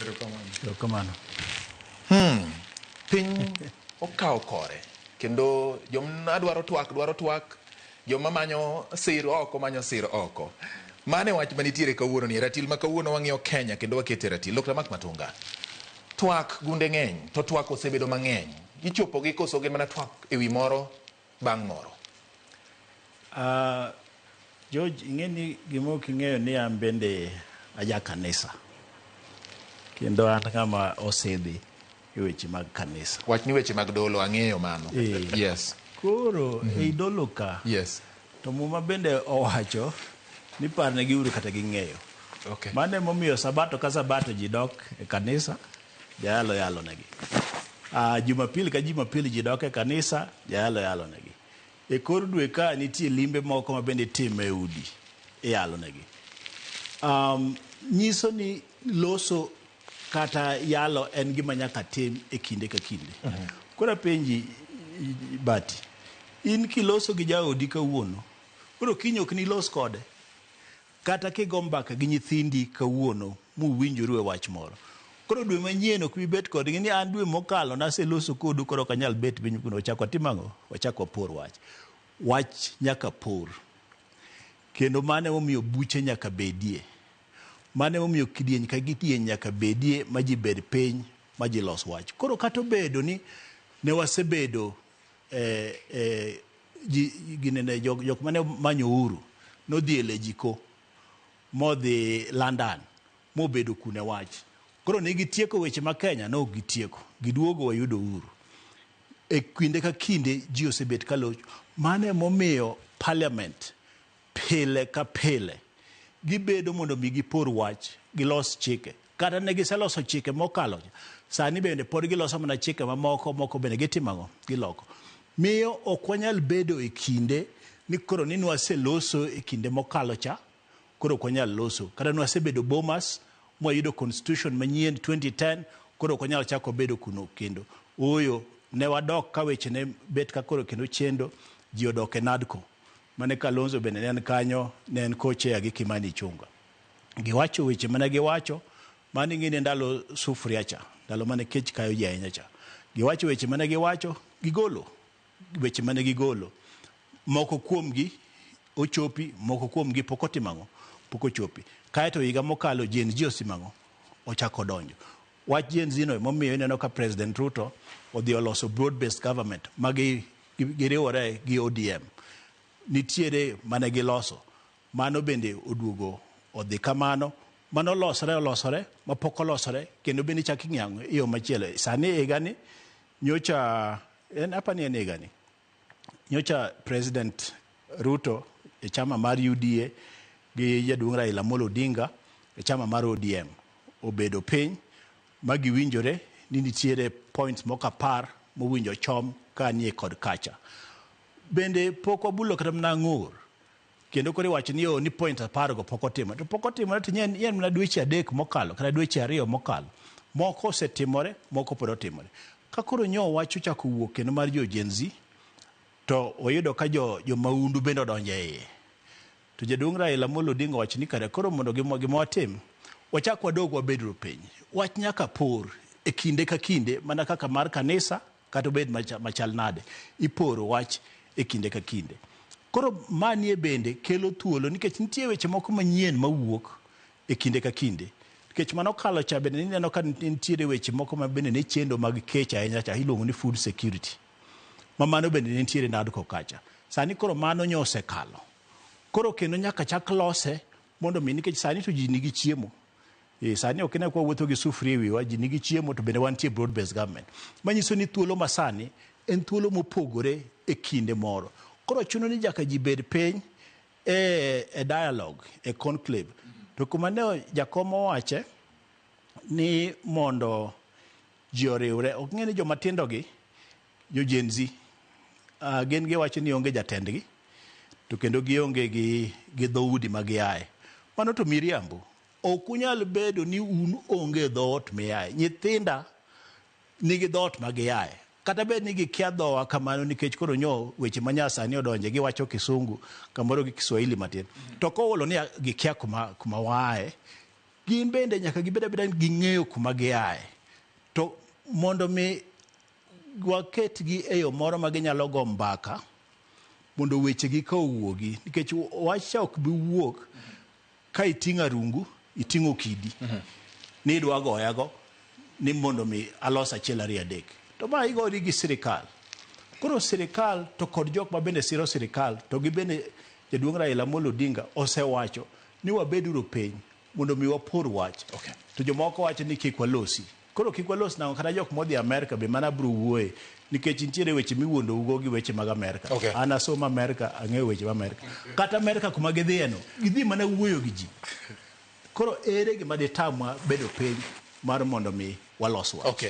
Erokamano. Piny okawo kore kendo joma dwaro twak dwaro twak, joma manyo sir oko manyo sir oko. Mano e wach manitiere kawuono ni e ratil ma kawuono wang'iyo Kenya kendo wakete e ratil. Dr. Mark Matunga, twak gunde ng'eny to twak osebedo mang'eny. Ichopogi koso gin mana twak ewi moro bang' moro? George, ing'e ni gima ok ing'eyo ni an bende aja kanisa. Kendo an ng'ama osidhi e weche mag kanisa. Wach ni weche mag dolo, ang'eyo mano. Yes. Koro ei dolo ka, to Muma bende owacho ni parnegiuru kata ging'eyo. Mano emomiyo sabato ka sabato ji dok e kanisa, jayalo yalo negi. Jumapili ka Jumapili ji dok e kanisa, jayalo yalo negi. E kor dwe ka nitie limbe moko ma bende itimo e udi, iyalo negi. Nyiso ni loso kata yalo en gima nyaka tim e kinde ka kinde. Koro apenji Bati, in kiloso gi jaodi kawuono, koro kiny ok nilos kode? Kata kigo mbaka gi nyithindi kawuono muwinjoru e wach moro. Koro dwe manyien ok bi bet kodgi ni an dwe mokalo naseloso kodu koro ok anyal bet piny kuno. Wachak watim ang'o? Wachak wapor wach. Wach nyaka por. Kendo mano emomiyo buche nyaka bedie. Mano emomiyo kidieny ka kidieny nyaka bedie ma ji bed piny ma ji los wach. Koro kata obedo ni ne wasebedo e ji ginene jok mane manyo uhuru nodhi e Lejiko modhi London mobedo kune wach. Koro ne gitieko weche ma Kenya ne ok gitieko. Giduogo wayudo uhuru. E kinde ka kinde ji osebet ka locho. Mano emomiyo parliament pile ka pile gibedo mondo mi gipor wach, gilos chike. Kata ne giseloso chike mokalo, sani bende pod giloso mana chike mamoko, moko bende gitimo ang'o? Giloko. Miyo ok wanyal bedo e kinde ni koro ni nwaseloso e kinde mokalo cha, koro ok wanyal loso. Kata nwasebedo Bomas, mwayudo constitution manyien 2010, koro ok wanyal chako bedo kuno kendo. Ooyo, ne wadok ka weche ne bet ka koro kendo chendo, ji odok e NADCO. Mane Kalonzo bende ne en kanyo, ne en co-chair gi Kimani Ichung'wa. Giwacho weche mane giwacho, mano ing'e ni ndalo sufuria cha, ndalo mane kech kayo ji ahinya cha. Giwacho weche mane giwacho, gigolo weche mane gigolo. Moko kuomgi ochopi, moko kuomgi pok otimo ang'o? Pok ochopi. Kaeto higa mokalo Gen Z osimo ang'o? Ochako donjo. Wach Gen Z no emomiyo ineno ka President Ruto odhi oloso broad based government ma giriwore gi ODM. Nitiere mane giloso. Mano bende oduogo odhi kamano. Mano olosore olosore mapok olosore kendo bende ichak ing'iyo e yo machielo. Sani higani nyocha en apani en higani. Nyocha President Ruto e chama mar UDA gi jaduong' Raila Amolo Odinga e chama mar ODM obedo piny ma giwinjore ni nitiere points moko 10 mowinjo chom ka nie kod kacha. Bende pok wabulo kata mana ng'ur kendo koro iwacho ni ni point 10 go pok otimore. To pok otimore to en mana dweche 3 mokalo kata dweche 2 mokalo. Moko osetimore, moko pod otimore. Ka koro nyo wach ochako wuok kendo mar jo Gen Z, to oyudo ka jo maundu bende odonjo e iye. To jaduong' Raila Amolo Odinga owacho ni kare koro mondo gima watim, wachak wadog wabedru piny. Wach nyaka por e kinde ka kinde mana kaka mar kanisa kata obed machal nade, iporo wach e kinde ka kinde. Koro manie bende kelo thuolo nikech nitie weche moko manyien mawuok e kinde ka kinde. Nikech mano kalo cha bende ineno ka nitiere weche moko ma bende ne chendo mag kech ahinya cha iluongo ni food security. Ma mano bende ne nitiere NADCO kacha. Sani koro mano nyo osekalo. Koro kendo nyaka chak lose mondo mi nikech sani to ji nigi chiemo. Sani ok ine kwa wuotho gi sufuria e wiwa, ji nigi chiemo to bende wantie broad based government. Manyiso ni thuolo masani en thuolo mopogore e kinde moro. Koro chuno ni nyaka ji bed piny e dialogue, e conclave. To kuma ne jakom owache ni mondo ji oriwre, ok ng'e ni joma tindo gi, jo Gen Z, gin giwacho ni onge jatendgi to kendo gionge gi dhoudi ma giaye. Mano to miriambo. Ok unyal bedo ni un onge dhoot miaye. Nyithinda nigi dhoot ma giaye. Kata bed ni gikia dhowa kamano nikech koro nyo weche ma nyasani odonje, giwacho kisungu kamoro gi Kiswahili matin. To koolo ni gikia kuma waaye, Gin bende nyaka gibed abeda ni ging'eyo kuma giaye. To mondo mi waketgi e yo moro ma ginyalo go mbaka mondo wechegi ka owuogi nikech wach cha ok bi wuok ka iting'o arungu iting'o kidi ni idwa goyago ni mondo mi alos achiel ariyo adek to ma igori gi sirikal koro sirikal to kod jok ma bende siro sirikal to gi bende jaduong' Raila Amolo Odinga osewacho ni wabeduru piny mondo mi wapor wach to jomoko wacho ni kik walosi koro kik walos nang'o kata jok modhi Amerka be mana bro wuoye nikech nitiere weche miwuondougo gi weche mag Amerka an asomo Amerka ang'eyo weche mag Amerka kata Amerka kuma gidhiyeno gidhi mana wuoyo gi ji koro ere gima ditamwa bedo piny mar mondo mi walos wach.